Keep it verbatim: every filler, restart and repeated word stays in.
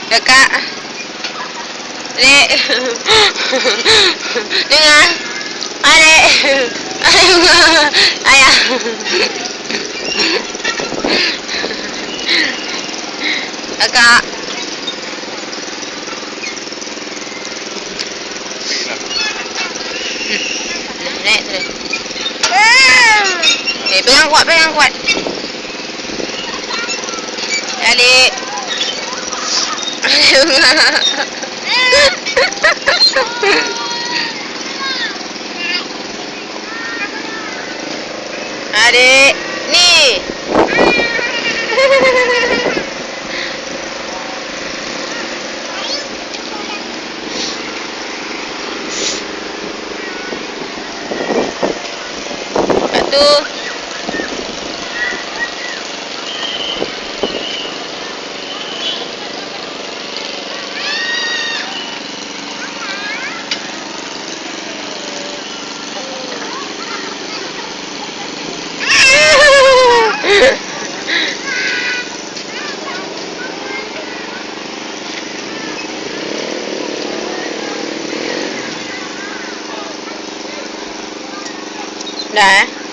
Kakak. Dek. Dengar. Adek. Ayah. Kakak. Hmm. Nah, naik terus. Eh, pegang kuat, pegang kuat. Adik. Adik, ni. Lepas tu, dah, eh?